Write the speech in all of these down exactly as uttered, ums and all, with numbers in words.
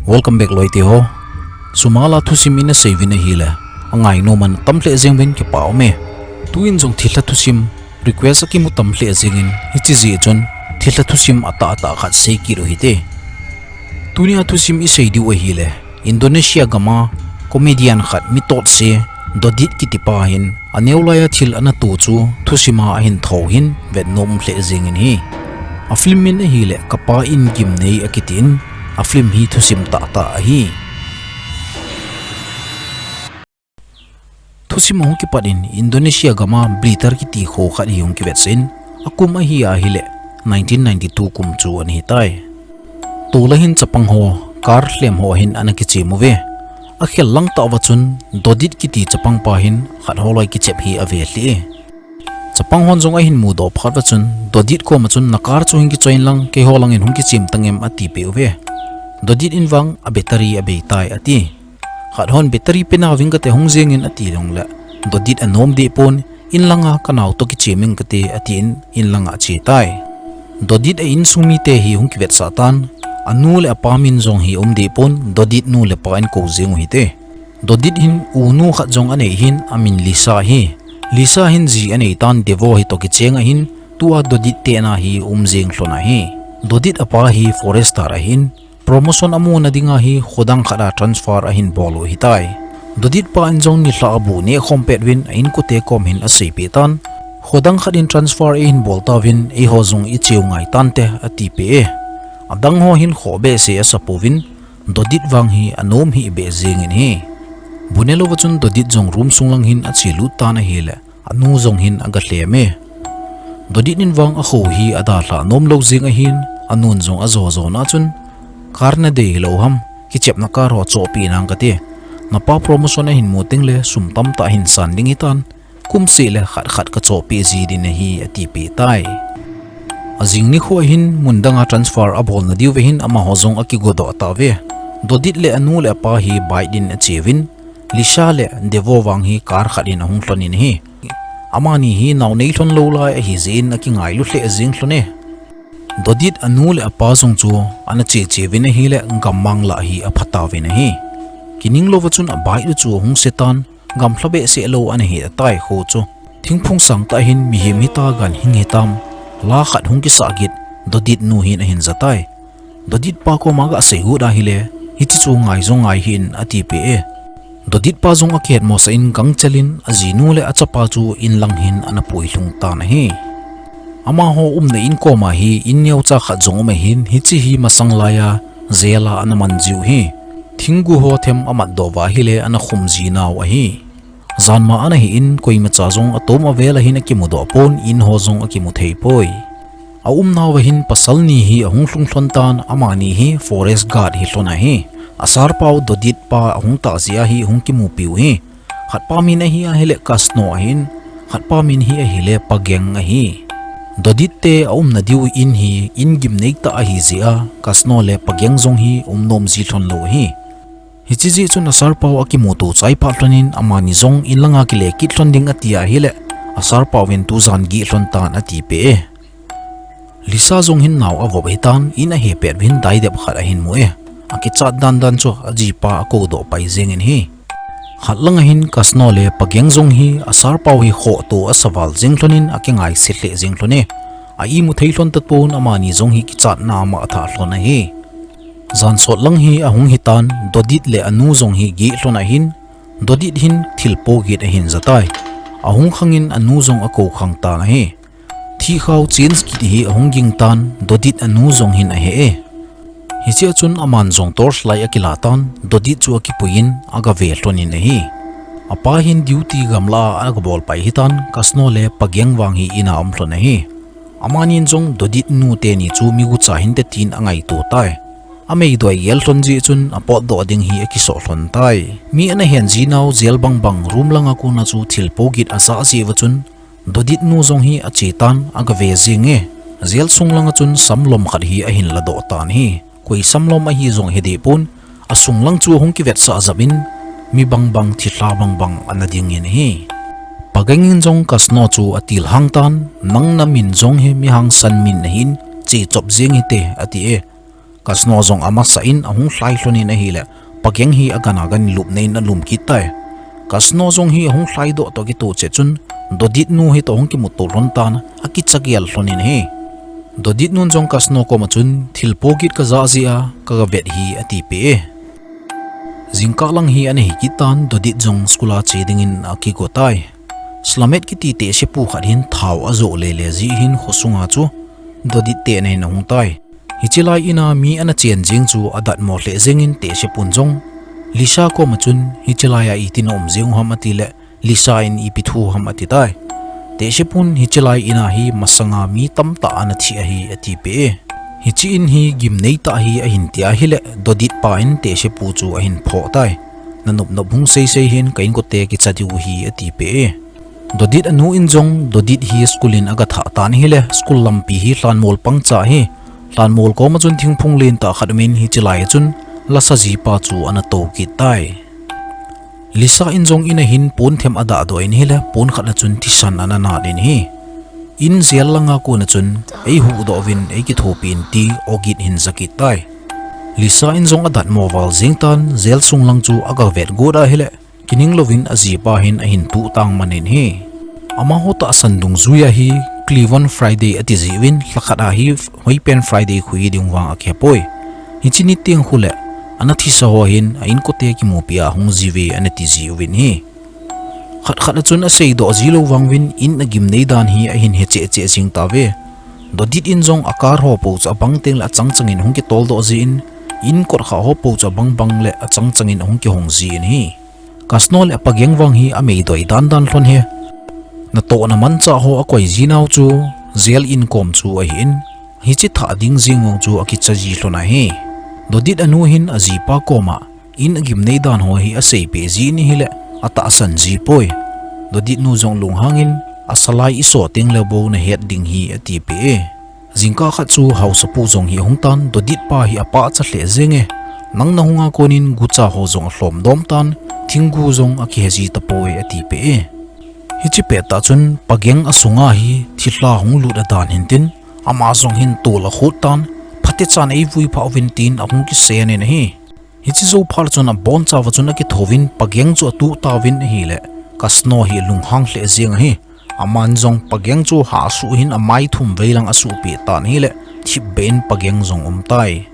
Welcome back loite ho. Sumala thusim ina seivin ahile, angai nom ana tam lheh jeng uvin kipa ume. Tuin jong thilha thusim request akimu tam lheh jengin, hiche jeh chun thilha thusim atah atah khat sei kit u hite. Tunia thusim isei diu ahile, Indonesia gama comedian khat mi totse Dodit kitipa hin aneo laiya thil ana to chu thusima ahin thou hin vet nom lheh jengin ahi. A film min ahile Kapa In Gimnei akitin, a film hi thusim tahtah ahi. Thusim ahung kipat in Indonesia gama Blitar kiti kho khat hi hung kivetsah in, akum ahi ahile nineteen ninety-two kum chu ana hitai. Tolai hin chapang ho, car lhem ho hin ana kichem uve. Akhel lang tah uva chun Dodit kiti chapang pa hin khat holoi kichep hi ave lheh e. Chapang hon jong ahin mudoh phat uva chun Dodit koma chun, "Na car chu hin kichoi in lang, keiho langin hung kichem tangem?" atipeh uve. Dodit in vang, "A battery abei tai," ati. Khat hon, "Battery pe nauving kate, hung jeng in," ati jongle, Dodit anom deh pon, "In langa kanao toh kichem ing kate," atin, in langa ache tai. Dodit a insung mite hi hung kivetsah tan, anu le apa min jong hi um deh pon, Dodit nu le pa in kou jeng u hite. Dodit hin unu khat jong anei hin, amin Lisa ahi. Lisa hin ji anei tan, Devo hi toh kicheng ahin, tua Dodit te na hi um jeng lhon ahi. Dodit apa hi forester ahin, promotion amu na dinga hi khodang khat a transfer ahin bol u hitai. Dodit pa in jong nilhah a bu neh khom pet uvin a inkote kom hin aseipeh tan, "Khodang khat in transfer eihin bol tauvin, eiho jong iche u ngai tante," atipeh e. Adang ho hin khoh behseh asa pouvin, Dodit vang hi anom hih beh jengin ahi. Bu nelou va chun Dodit jong room sung lang hin ache lut tan ahile, anu jong hin aga lhem e. Dodit in vang akho hi adalhah nom lou jeng ahin, anun jong ajo jo na chun, "Car nadei hilou ham, kichepna car ho chohpeh nang kate. Napa promotion ahin mu tengle sum tamtah hin san ding hitan, kum seh le khat khat kachohpeh ji ding ahi," atipeh tai. Ajing nikho hin mun danga transfer abol na diu ve hin amaho jong akigodoh tauve. Dodit le anu le apa hi bike din acheuvin, Lisa le Devo vang hi car khat in ahung lhon in ahi. Amani hi nao nei lhon lou lai ahi jeh in akingailu lheh jeng lhon e. Dodit anu le apa jong chu ana che che uvin ahile gammang lah hi apha tauvin ahi. Kining louva chun a bike u chu ahung se tan, gamla behseh lou ana hi atai kho chu. Thingphung sang tah hin mihem hita ganhing hitam, la khat hung kisah git Dodit nu hin ahin ja tai. Dodit pa koma gasei got ahile, "Hiche chu ngai jong ngai hih in," atipeh e. Dodit pa jong akihet mosah in gangchel in ajinu le achapa chu in lang hin ana pui lhung tan ahi. Amaho umna in koma hi in neocha khat jong um ahin, hiche hi masang laiya jail a ana man jiu ahi. Thinggu ho them amat doh uva ahile ana khum ji nau ahi. Janma ana hi in, koimacha jong atom avel a hin akimudoh pon, in ho jong akimu thei poi. Aumnauva hin pasal ni hi ahung lhung lhon tan, amani hi forest guard hi lhon ahi. A sir pau Dodit pa ahung tah jeh a hi hung kimupiu ahi. Khat pa min ahi ahile Kasno ahin, khat pa min hi ahile Pageng ahi. Dodit te aumna diu in hi in gimnei tah ahi jeh a, Kasno le Pageng jong hi um nom ji lhon lou ahi. Hiche jeh chun a sir pau akimuto chai phat lhon in amani jong in langa kile kit lhon ding ati ahile, a sir pau vin tujan gih lhon tan atipeh e. Lisa jong hin nao avop ahitan, in ahe pet uvin daidep khat ahin mu e. Akichat dan dan chu ajipa akoudoh pai jengin ahi. Khat langa hin Kasno le Pageng jong hi a sir pau hi khoh to asa val jeng lhon in akingaise lheh jeng lhon e. A imu thei lhon tapon amani jong hi kichatna ama athah lhon ahi. Jan sot lang hi ahung hitan, Dodit le anu jong hi gih lhon ahin, Dodit hin thilpo git ahin ja tai. Ahung khangin anu jong akou khang tan ahi. Thihkhao change kit hi ahung ging tan, Dodit anu jong hin ahe e. Hichea chun aman jong torch light akila tan, Dodit chu akipui in agave lhon in ahi. Apa hin duty gamla a agabol pai hitan, Kasno le Pageng vang hi in a um lhon ahi. Amanin jong Dodit nu teni chu migucha hinte tin angaito tai. Ameidoi gel lhon jeh chun apotdoh ding hi akisoh lhon tai. Mi ana hen jinau jail bangbang room langa kona chu thilpo git ajah jeh uva chun Dodit nu jong hi ache tan agave jeng e. Jail sung langa chun samlom khat hi ahin ladoh tan ahi. Koi samlom ahi jong hideh pon, asung lang chu ahung kivetsah jep in, mi bangbang thilha bangbang ana dingin ahi. Pageng in jong Kasno chu atilhang tan, "Nang namin jong hi mi hangsan min ahin, che chop jeng hite," ati e. Kasno jong amasa in ahung lhai lhon in ahile, Pageng hi agana ganin lupna in alum kit tai. Kasno jong hi ahung lhai doh toh kitoh cheh chun, Dodit nu hi toh ahung kimuto lhon tan, akicha gel lhon in ahi. Dodit nun jong Kasno koma chun, thil po kit kajah jeh a, kaga vet hi atipeh e. Jingkah lang hi ana hi kit tan, Dodit jong school a che dingin akigo tai. Slamet kiti tehsepu khat hin thao ajoh lele jeh hin khosunga chu Dodit te na in ahung tai. Hiche lai in a mi ana chen jeng chu adatmo lheh jengin tehsepun jong Lisa koma chun hiche lai a iti na um jeng u ham atile Lisa in ipi thu ham ati tai. Tehsepun hiche lai in a hi masanga mi tamtah ana thi ahi atipeh e. Hiche in hi gimnei tah hi ahin ti ahile Dodit pa in tehsepu chu ahin phoh tai. Na nop nop hung sei sei hin ka inkote kicha diu hi atipeh e. Dodit anu in jong Dodit hi school in aga thah tan ahile school lampi hi lhanmol pangcha hi. Lhanmol koma chun thingphung lentah khat um in hiche lai a chun lasa jipa chu ana tou kit tai. Lisa in jong in a hin pon them adah doh in ahile pon khat a chun thisan ana nat in ahi. In jail langa kona chun eihuhdoh uvin eikithopi in ti Ogit hin ja kit tai. Lisa in jong adatmo val jeng tan jail sung lang chu aga vet got ahile kining louvin ajipa hin ahin tuh tang man in ahi. Amaho tahsan dungjui a hi Cleveland Friday ati jeh uvin lhakhat a hi hoipen Friday khu hi ding vang akihepoi. Hiche ni teng khu le ana thisa ho hin a inkote kimupi a hung jiuve ana ti jeh uvin ahi. Khat khat a chun aseidoh ji lou vang uvin in agimnei dan hi ahin he cheh cheh jeng tauve. Dodit in jong a car ho po chu abang teng le achang chang in ahung kitoldoh jin, in kot kha ho po chu abang bang le achang chang in ahung kihong jin ahi. Kasno le Pageng vang hi ameidoi dan dan lhon e. Natohna manchah ho akoi ji nau chu jail in kom chu ahin, hiche thah ding jeng vang chu akicha ji lhon ahi. Dodit anu hin ajipa koma in agimnei dan ho hi aseipeh jin ahile atahsan jipoi. Dodit nu jong lunghang in asalai iso teng le bou nahet ding hi atipeh e. Jingkah khat chu haosapu jong hi ahung tan, Dodit pa hi apahcha lheh jeng e. Nang nahung a kon in gucha ho jong alhom dom tan, thinggu jong akihe ji tapoi atipeh e. Hiche pettah chun Pageng asunga hi thilha hung lut adan hin tin, ama jong hin tol akhut tan, phatechan eivui phah uvin tin ahung kisei in ahi. Hiche jou phat chun abonchauva chun akithouvin Pageng chu atuh tauvin ahile, Kasno hi lunghang lheh jeng ahi. Aman jong Pageng chu hahsuh hin amai thum vei lang asuhpeh tan ahile, thipbeh in Pageng jong um tai.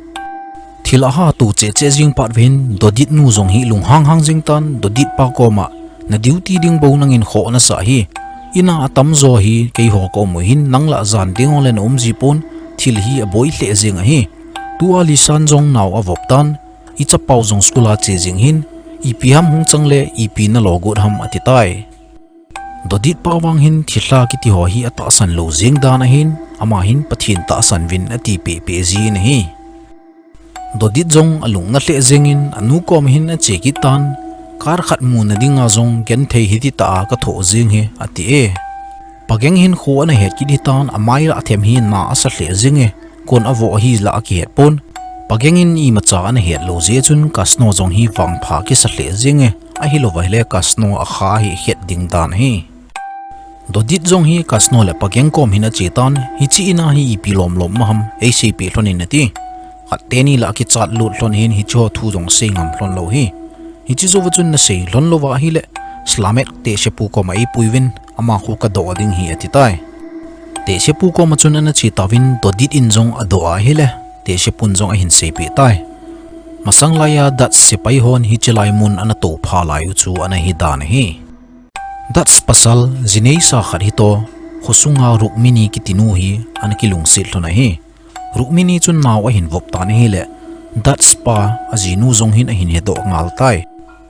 Thil ahatoh cheh cheh jeng pet uvin Dodit nu jong hi lunghang hang jeng tan, Dodit pa koma, na duty ding bou nangin khoh nasah hi. In a atamjo hi keiho ka um u hin nang la jan teng le na um jipon, thil hi aboi lheh jeng ahi. Tua Lisan jong nao avop tan, ichapau jong school a che jeng hin, ipi ham hung chang le ipi nalo got ham ati tai. Dodit pa vang hin thilha kiti ho hi atahsan lou jeng dan ahin, ama hin Pathen tahsan uvin atipeh peh jin ahi. Dodit jong alung nalheh jengin anu kom hin ache kit tan, car khat muna dinga jong genthei hiti tah a kathoh jeng e ati e. Pageng hin kho ana het kit hitan, amai lah them hi na asa lheh jeng e, kon avoh ahi lah akihet pon. Pageng in imacha ana het lou jeh chun Kasno jong hi vangpha kisa lheh jeng e, ahilouva ahile Kasno akha hi het ding dan ahi. Dodit jong hi Kasno le Pageng kom hin ache tan, hiche in a hi ipi lom lom ma ham, eiseipeh lhon in ati. Khat teni lah akichat lut lhon hin hiche ho thu jong sei ngam lhon lou hi. Hiche jouva chun nasei lhon louva ahile, Slamet tehsepu koma eipui uvin, ama khu kadoh ding hi ati tai. Tehsepu koma chun ana che tauvin Dodit in jong adoh ahile, tehsepun jong ahin seipeh tai. Masang laiya Dutch sepai hon hiche lai mun ana toupha lai u chu ana hi dan ahi. Dutch pasal jineisa khat hitoh, khosunga Rukmini kiti nu hi ana kilungset lhon ahi. Rukmini chun nao ahin vop tan ahile, Dutch pa ajinu jong hin ahin hedoh ngal tai.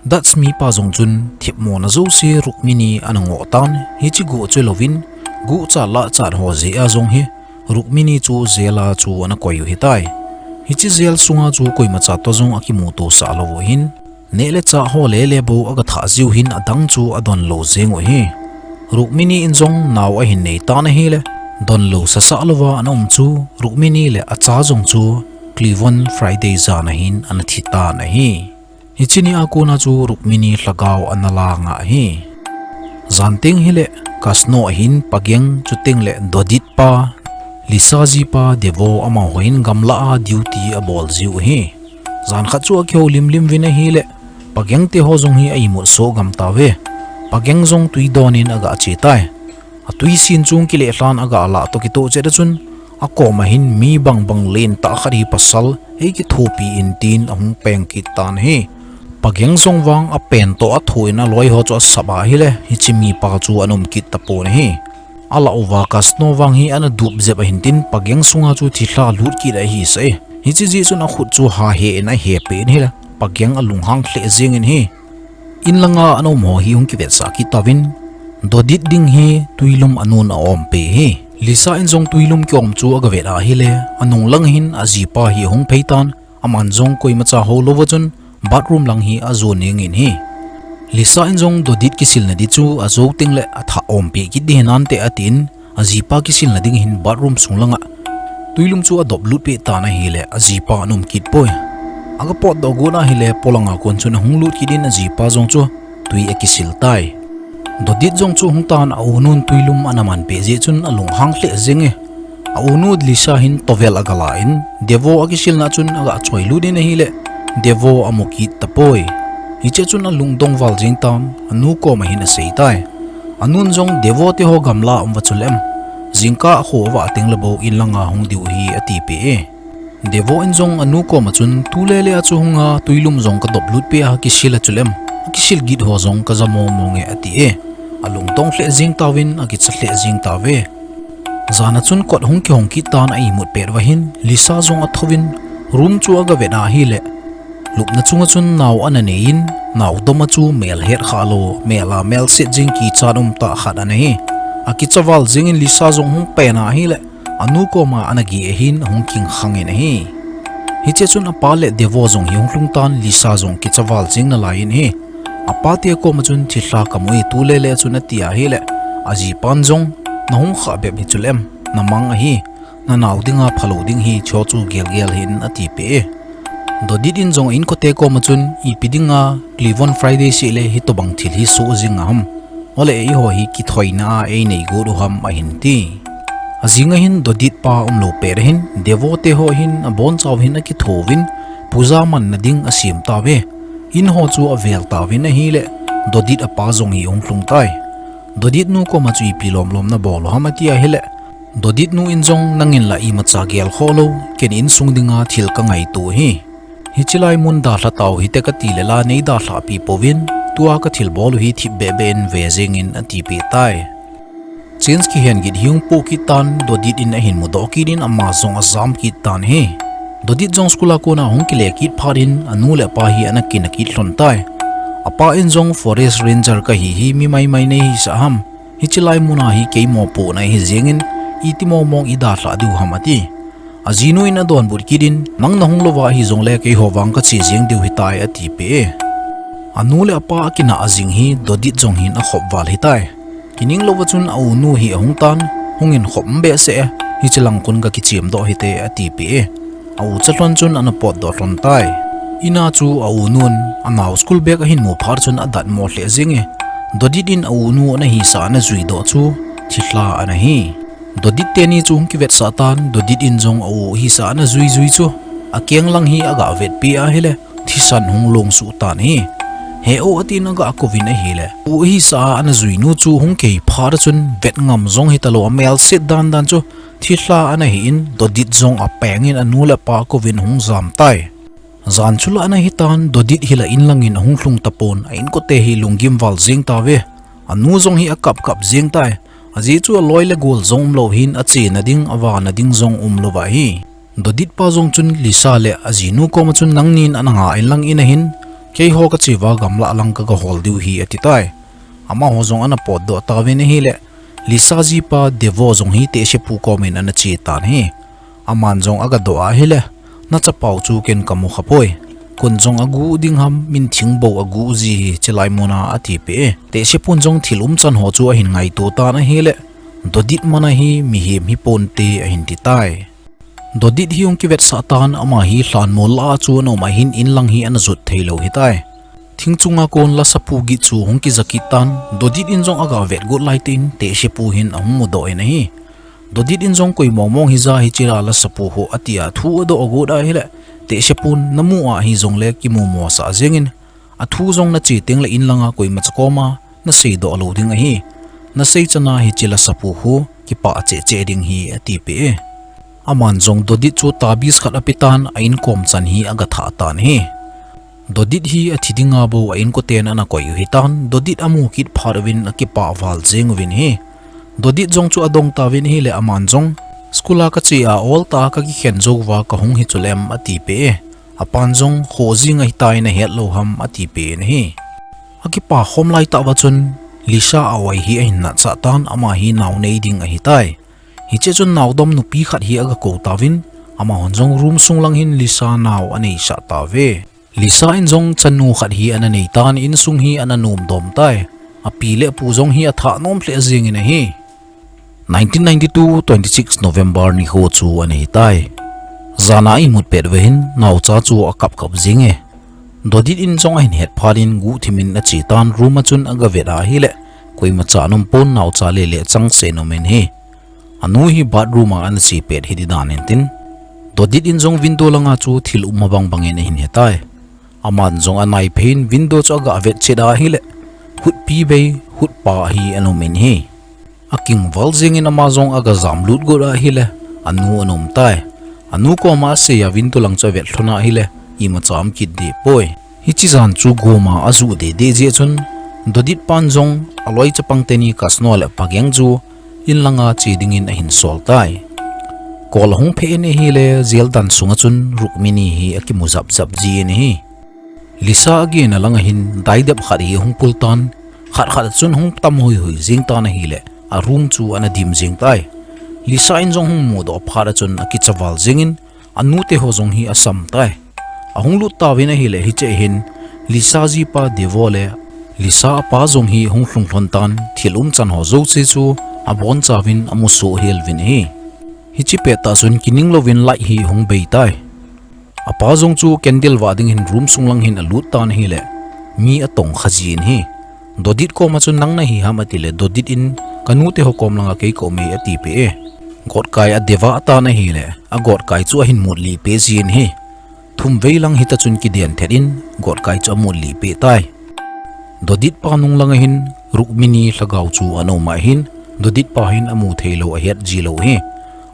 Dutch mipa jong chun thipmona jouse Rukmini ana ngoh tan, hiche guh chu louvin, guhchat lahchat ho jeh a jong hi, Rukmini chu jail a chu ana koi u hitai. Hiche jail sunga chu koimacha toh jong akimutosah lou u hin, neh le chah ho lele bou aga thah jiu hin adang chu adon lou jeng u hi. Rukmini in jong nao ahin nei tan ahile, donlou sasah louva ana um chu Rukmini le acha jong chu Cleveland Friday jan a hin ana thi tan ahi. Hiche ni a kona chu Rukmini lhagao ana la ngai ahi. Jan teng hile Kasno ahin Pageng chuteng le Dodit pa Lisa jipa Devo amaho hin gamla a duty abol jiu ahi. Jan khat chu akihoulim lim uvin ahileh, Pagyang te ho jong hi a imut soh gam tauve. Pagyang jong tui don in aga che tai. Atui sin chu kileh lhan aga lah toh kitoh chet a chun, akoma hin mi bangbang lentah khat hi pasal eikithopi in tin ahung peng kit tan ahi. Pagyang jong vang apen toh atho in aloi ho chu asap ahileh, hiche mipa chu ana um kit tapon ahi. Alah uva casino vang hi ana dup jep ahin tin, Pagyang sunga chu thilha lut kit ahi sah e. Hiche jeh chun akhut chu hahe in ahepeh in ahileh, Pagyang alunghang lheh jeng in ahi. In langa ana um ho hi hung kivetsah kit tauvin, Dodit ding hi tuilum anun a-om peh ahi. Lisa in jong tuilum kiom chu aga vet ahileh, anung lang hin ajipa hi ahung phei tan, aman jong koimacha hou louva chun bathroom lang hi ajon neng in ahi. Lisa in jong Dodit kisilna ding chu ajou tengleh athah ompeh kit ding hinante atin, ajipa kisilna ding hin bathroom sung langa tuilum chu adop lut peh tan ahileh, ajipa ana um kit poi. Aga potdoh got ahileh, polanga kon chun ahung lut kit in ajipa jong chu tui akisil tai. Dodit jong chu ahung tan, aunun tuilum ana man peh jeh chun alunghang lheh jeng e. Aunu Lisa hin towel aga la in, Devo akisilna chun aga choi lut in ahileh, Devo amu kit tapoi. Hiche chun alungdong val jeng tan, anu koma hin asei tai. Anun jong, Devo te ho gamla a um uva chuleh, jingkah kho avah tengleh bou in langa hung diu ahi atipeh e. Devo in jong anu koma chun, tulele a chu hunga tuilum jong kadop lut peh a kisil a chuleh, akisil git ho jong kaja mong mong e ati e. Alungdong lheh jeng tauvin, akicha lheh jeng tauve. Jan a chun kot hung kihong kit tan a imut pet uva hin, Lisa jong athouvin, room chu aga vet ahileh, lupna chunga chun nao ana nei in, nao dom a chu mel het kha lou, mel a mel set jeng kichat um tah khat ana hi. Akicha val jeng in Lisa jong ahung pen ahileh, anu koma ana geh ahin ahung kingkhang in ahi. Hiche chun apa le Devo jong hi ahung lhung tan, Lisa jong kicha val jeng nalai in ahi. Apa te koma chun, thilha kamu e tulele a chun ati ahileh, ajipan jong, nahung khah bep hi chuleh, namang ahi, nanao dinga phalou ding hi, chuche chu gelgel hih in atipeh e. Dodit in jong a inkote koma chun, ipi dinga Cleveland Friday sehleh hitobang thil hi soh jing a ham. Ole eiho hi kithoina a einei got u ham ahin ti. Ajing a hin Dodit pa umlou pet a hin, Devo te ho hin abonchauva hin akithouvin, puja manna ding asem tauve. In ho chu avel tauvin ahileh, Dodit apa jong hi ahung lhung tai. Dodit nu koma chu ipi lomlom nabol u ham ati ahileh, Dodit nu in jong, nangin la imacha gel khoh lou, ken insung dinga thil kangaito ahi. Hiche lai mun dalha tau hite kati le la neidalhah pi pouvin, tua kathilbol u hi thipbeh beh in ve jeng in atipeh tai. Change kihen git hi ahung po kit tan, Dodit in ahin mudoh kit in ama jong ajam kit tan ahi. Dodit jong school a kona ahung kile kit phat in anu le apa hi ana kina kit lhon tai. Apa in jong Forest Ranger kahi hi mi maimai neihisah ham. Hiche lai muna hi kei mopohna ahi jeng in, iti mong mong idalhah diu ham ati. Ajinu in adonbut kit in, nang nahung louva ahi jongleh keiho vang kache jeng diu hitai atipeh e. Anu le apa akina ajing hi Dodit jong hin akhop val hitai. Kining louva chun aunu hi ahung tan, hungin khop um behseh e, hiche lang kon gakichem doh hite atipeh e. A-ucha lhon chun ana potdoh lhon tai. In a chu aunun, anao school bag ahin mu phat chun adatmo lheh jeng e. Dodit in aunu ana hisah ana juidoh chu, thilha ana hi. Dodit teni chu ahung kivetsah tan, Dodit in jong a-u hisah ana jui jui chu, akeng lang hi aga vetpi ahileh, thisan ahung longsuh tan ahi. He-o atin aga kouvin ahileh, u hisah a ana juinu chu ahung kihei phat a chun vet ngam jong hitalou amel set dan dan chu, thilha ana hi in, Dodit jong apeng in anu le apa kouvin ahung jam tai. Jan chu lah ana hitan, Dodit hi la in langin ahung lhung tapon, a-inkote hi lunggim val jeng tauve. Anu jong hi akap kap jeng tai. Ajeh chu aloi le gol jong umlou hin achena ding, avahna ding jong umlou ahi. Dodit pa jong chun Lisa le ajinu koma chun nangnin ana nga inlang in ahin, keiho kache uva gamlah lang kaga hol diu ahi ati tai. Amaho jong ana potdoh tauvin ahileh, Lisa jipa Devo jong hi tehsepu komin ana che tan ahi. Aman jong aga doh ahileh, nachapau chu ken kamu khapoi. Kon jong agu ding ham, min thingbou agu ji hi chilai muna atipeh e. Tehsepun jong thil umchan ho chu ahin ngaito tan ahileh, Dodit mana hi mihem hiponte ahin ti tai. Dodit hi ahung kivetsah tan, ama hi lhanmol lah a chu ana um ahin, in lang hi ana jot theilou hitai. Thing chunga kon lasapu git chu ahung kija kit tan, Dodit in jong aga vetgot laitah in, tehsepu hin ahung mudoh in ahi. Dodit in jong koi mong mong hija hiche la la sapu ho atia thu adoh agot ahile, Tehsepun namu a hijongle kimu mosah jengin, athu jong nache tengle in langa koimacha koma nasei doh lou ding ahi. Nasei chana hiche la sapu ho kipah cheh cheh ding hi atipeh e. Aman jong Dodit chu tabis khat apetan a inkom chan hi aga thah tan ahi. Dodit hi athi dinga bou a inkoten ana koi u hitan, Dodit amu kit phat uvin akipah val jeng uvin ahi. Dodit jong chu adong tauvin ahile aman jong, school a kache a oltah a kakikhen jou uva kahung hi chuleh em atipeh e. Apan jong, kho jing ahitai nahet lou ham atipeh in ahi. Akipa khom laitah uva chun, Lisa a-oi hi ahin natsah tan, ama hi nao nei ding ahitai. Hiche chun naodom nupi khat hi aga kou tauvin, amahon jong room sung lang hin Lisa nao aneisah tauve. Lisa in jong chanu khat hi ana neitan, insung hi ana nomdom tai. Api le apu jong hi athah nom lheh jengin ahi. Nineteen ninety-two, twenty-six November nikho chu ana hitai. Jana imut pet uva hin naocha chu akap kap jenge. Dodit in jong ahin het phat in guhthimin achetan, room a chun aga vet ahile, koimacha ana um pon, naocha le le chang sen umin ahi. Anu hi bathroom a ana che pet hiti dan in tin, Dodit in jong window langa chu thil um abang bangin ahin hetai. Aman jong anaiphei in window chu aga vet chet ahile, hutpi bei, hutpa hi ana umin ahi. Akingval jengin ama jong aga jamlut got ahile, anu ana um tai. Anu koma asei a window lang chu avet lhon ahile, imacha um kit deh poi. Hiche jan chu goma ajuh deh deh jeh chun, Dodit pan jong aloi chapang teni Kasno le Pageng chu in langa che dingin ahin sol tai. Kol ahung phei in ahile, jail dan sunga chun Rukmini hi akimu jap jap jin ahi. Lisa agena langa hin daidep khat hi ahung pul tan, khat khat a chun ahung tam hoi hoi jeng tan ahile, a room chu ana dim jeng tai. Lisa in jong ahung mudoh phat a chun akicha val jengin, anute ho jong hi asam tai. Ahung lut tauvin ahile, hiche hin Lisa jipa Devo le Lisa apa jong hi ahung lhung lhon tan, thil umchan ho jouse chu abonchauvin amusoh hel uvin ahi. Hiche pettah chun kining louvin light hi ahung bei tai. Apa jong chu candle vah dingin room sung lang hin alut tan ahile, mi atong kha jin ahi. Dodit koma chun nang nahi ham atile, Dodit in kanute ho kom langa kei kaum e atipeh e. Gotkai adevah tan ahile, agotkai chu ahin mutlih peh jin ahi. Thumvei lang hita chun kiden thet in, gotkai chu amutlih peh tai. Dodit pa nung langa hin Rukmini lhagao chu ana um ahin, Dodit pa hin amu theilou ahet jilou ahi.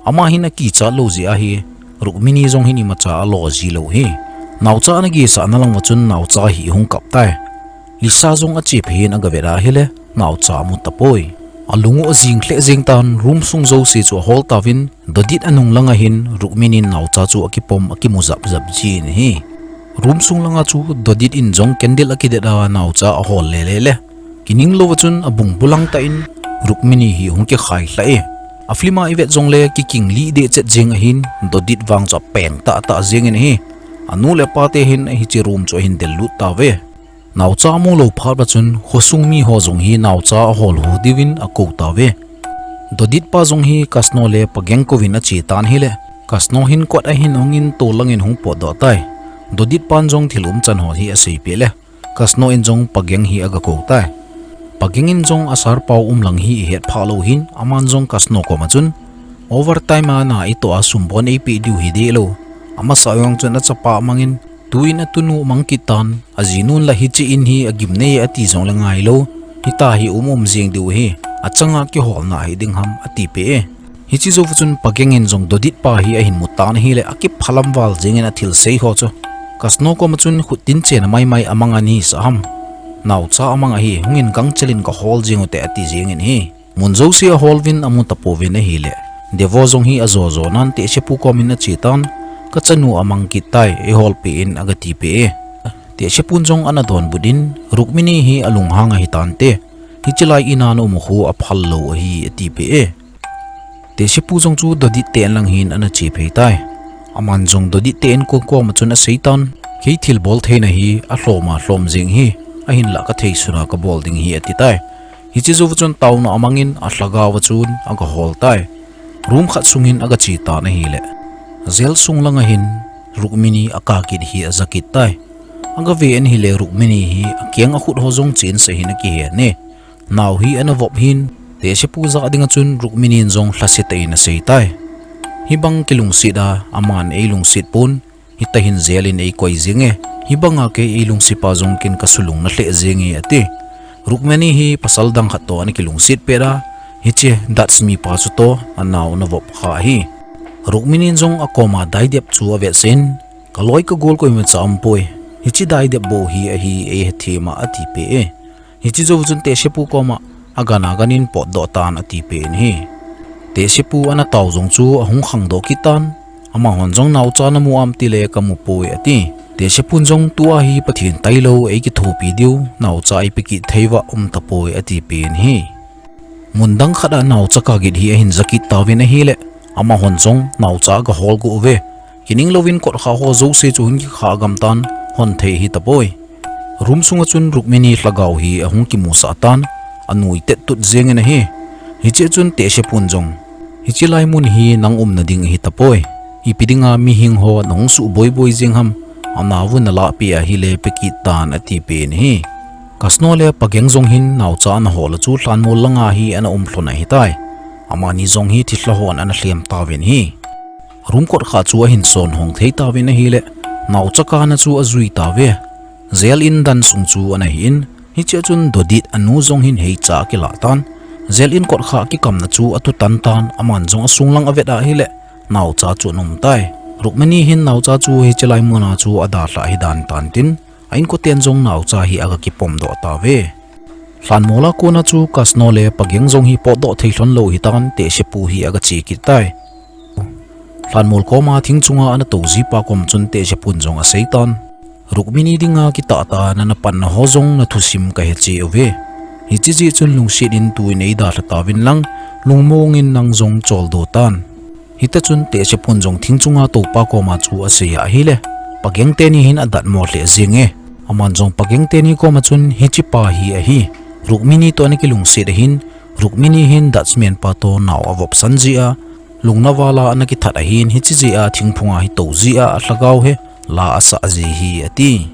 Ama hin akichat lou jeh ahi, Rukmini jong hin imacha alo jilou ahi. Naocha ana gesahna lang uva chun naocha hi ahung kap tai. Lisa jong ache phei in aga vet ahile, naocha amu tapoi. Alung u ajing lheh jeng tan, room sung jouse chu ahol tauvin, Dodit anung langa hin Rukmini in naocha chu akipom akimu jap jap jin ahi. Room sung langa chu Dodit in jong candle akidet a naocha ahol le le le. Kining louva chun abungbu lang tah in Rukmini hi ahung kikhai lhah e. A film a ivet jongle kiking lih deh chet jeng ahin, Dodit vang chu apeng tah tah jengin ahi. Anu le apate hin hiche room chu ahin del lut tauve. Naocha amu lou phat uva chun khosung mi ho jong hi naocha ahol hu diuvin akou tauve. Dodit pa jong hi Kasno le Pageng kouvin ache tan ahile, Kasno hin kot ahin hongin tol langin ahung potdoh tai. Dodit pan jong thil umchan ho hi aseipeh le, Kasno in jong Pageng hi aga kou tai. Pageng in jong a sir pau um lang hi ahet phah lou hin, aman jong Kasno koma chun, overtime a na itoh a sum bon eipeh diu hi dehlou. Amasa jong chun achapa amangin, tuin atunu amang kit tan, ajinun la hiche in hi agimnei ati jongle ngailou, hitia hi um um jeng diu ahi, achanga kiholna hiding ham atipeh e. Hiche jouva chun Pageng in jong Dodit pa hi ahin mu tan ahile, akiphalam val jengin athilsei ho chu Kasno koma chun khuttin chena maimai amang anisah ham. Naocha amang ahi, hungin gangchel in kahol jeng ute ati jengin ahi. Mun jouse ahol uvin amu tapouvin ahile, Devo jong hi ajo jo nan Tehsepu komin ache tan, kachanu amang kit tai, eiholpeh in aga tipeh e. Tehsepun jong ana donbut in, Rukmini hi alunghang ahi tante, hiche lai in a na um u khu aphal lou ahi atipeh e. Tehsepu jong chu Dodit te in lang hin ana che phei tai. Aman jong Dodit te in kom koma chun asei tan, kei thilbol theina hi alhom a lhom jeng ahi, ahinlah kathei suna kabol ding ahi ati tai. Hiche jouva chun taona amangin alhagao uva chun aga hol tai. Room khat sungin aga che tan ahile, jail sung langa hin Rukmini aka kit hi aja kit tai. Aga ve in ahile, Rukmini hi akeng akhut ho jong chensah hin akihen e. Nao hi ana vop hin, Tehsepu jah dinga chun Rukmini in jong lhase tah in asei tai. Hibang kilungset a, aman eilungset pon, hitahin jail in eikoi jenge. Hibanga kei eilungset pa jong ken kasulung na lheh jenge ati. Rukmini hi pasal dang khat toh ana kilungset pet a, hiche Dutch mipa chu toh anao ana vop kha ahi. Rukmini in jong akoma daidep chu avetsen, kaloi kagol koima cha umpoi. Hiche daidep bou hi ahi, eihethem a atipeh e. Hiche jou chun Tehsepu koma agan agan in potdoh tan atipeh in ahi. Tehsepu ana tao jong chu ahung khangdoh kit tan. Amahon jong naocha namu am tile kamupoi ati. Tehsepun jong tua hi Pathen tailou eikithopi diu, naocha eipe kit theiuva umtapoi atipeh in ahi. Mun dang khat a naocha kagit hi ahin ja kit tauvin ahile, amahon jong naocha agahol got uve. Kining louvin kotkha ho jouse chu hung kikha gam tan, hon thei hitapoi. Room sunga chun Rukmini lhagao hi ahung kimusah tan, anui tettut jengin ahi. Hiche chun Tehsepun jong, hiche lai mun hi nang umna ding hitapoi. Ipi dinga mihing ho nahung suhboiboi jeng ham, anaovun nalahpeh ahile pe kit tan atipeh in ahi. Kasno le Pageng jong hin naocha ana hol a chu lhanmol langa hi ana um lhon ahitai. Amani jong hi thilha hon ana lhem tauvin ahi. Room kotkha chu ahin son hong thei tauvin ahile, naocha kana chu ajui tauve. Jail in dan sung chu ana hin, hichea chun Dodit anu jong hin heicha akilah tan. Jail in kotkha kikamna chu atutan tan, aman jong asunglang avet ahile, naocha chu ana um tai. Rukmini hin naocha chu hiche lai muna chu adalhah ahi dan tan tin, a inkoten jong naocha hi aga kipomdoh tauve. Lhanmol a kona chu Kasno le Pageng jong hi potdoh thei lhon lou hitan, Tehsepu hi aga che kit tai. Lhanmol koma thing chunga ana tou jipa kom chun Tehsepun jong asei tan. Rukmini dinga kitah tah a nana panna ho jong nathusim kahe cheh uve. Hiche jeh chun lungset in tuin eidalha tauvin lang, lungmong in nang jong choldo tan. Hita chun Tehsepun jong thing chunga toupa koma chu asei ahile, Pageng teni hin adatmo lheh jenge. Aman jong Pageng teni koma chun hichepa hi ahi, Rukmini toh ana kilungset ahin, Rukmini hin Dutchman pa toh nao avopsan jeh a, lungna vala ana kithat ahin, hiche jeh a thingphunga hi tou jeh a alhagao hi la asah ji hi ati.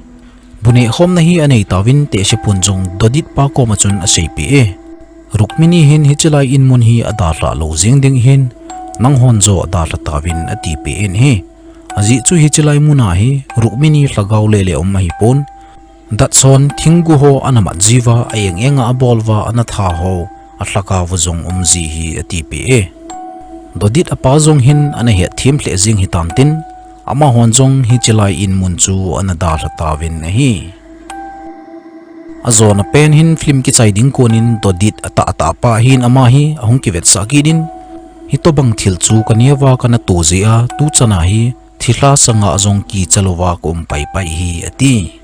Bu nehkhomna hi anei tauvin Tehsepun jong Dodit pa koma chun aseipeh e. Rukmini hin hiche lai in mun hi adalhah lou jeng ding ahin, nanghon joh dalha tauvin atipeh in ahi. Ajeh chu hiche lai muna hi Rukmini lhagao lele um ahipon, Dutch hon thinggu ho ana mat jiuva, a eng enga abol uva ana that ho, alhagao uva jong um ji hi atipeh e. Dodit apa jong hin ana hetthem lheh jeng hitan tin, amahon jong hiche lai in mun chu ana dalha tauvin ahi. Ajona pen hin film kichai ding konin Dodit atahtah pa hin ama hi ahung kivetsah kit in, hitobang thil chu kaneo va kana to jeh a, tuchan a hi thilha sanga jong kicha louva kaum paipai hi ati.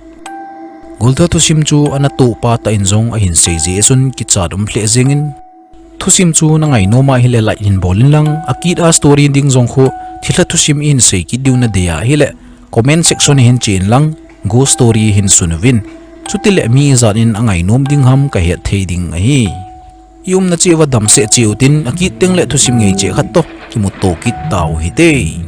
Golda thusim chu ana tohpa tah in jong ahin sei jeh a chun kichat um lheh jengin, thusim chu nangainom ahile like hin bol inlang, akit a story ding jong khu thilha thusim ihin sei kit diu nadei ahile comment section a hin che inlang, ghost story hin sun uvin. Chutile mi ijat in angainom ding ham kahet thei ding ahi. Iumna cheh uva damsel cheh utin, akit tengle thusim ngei cheh khat toh kimuto kit tau hite.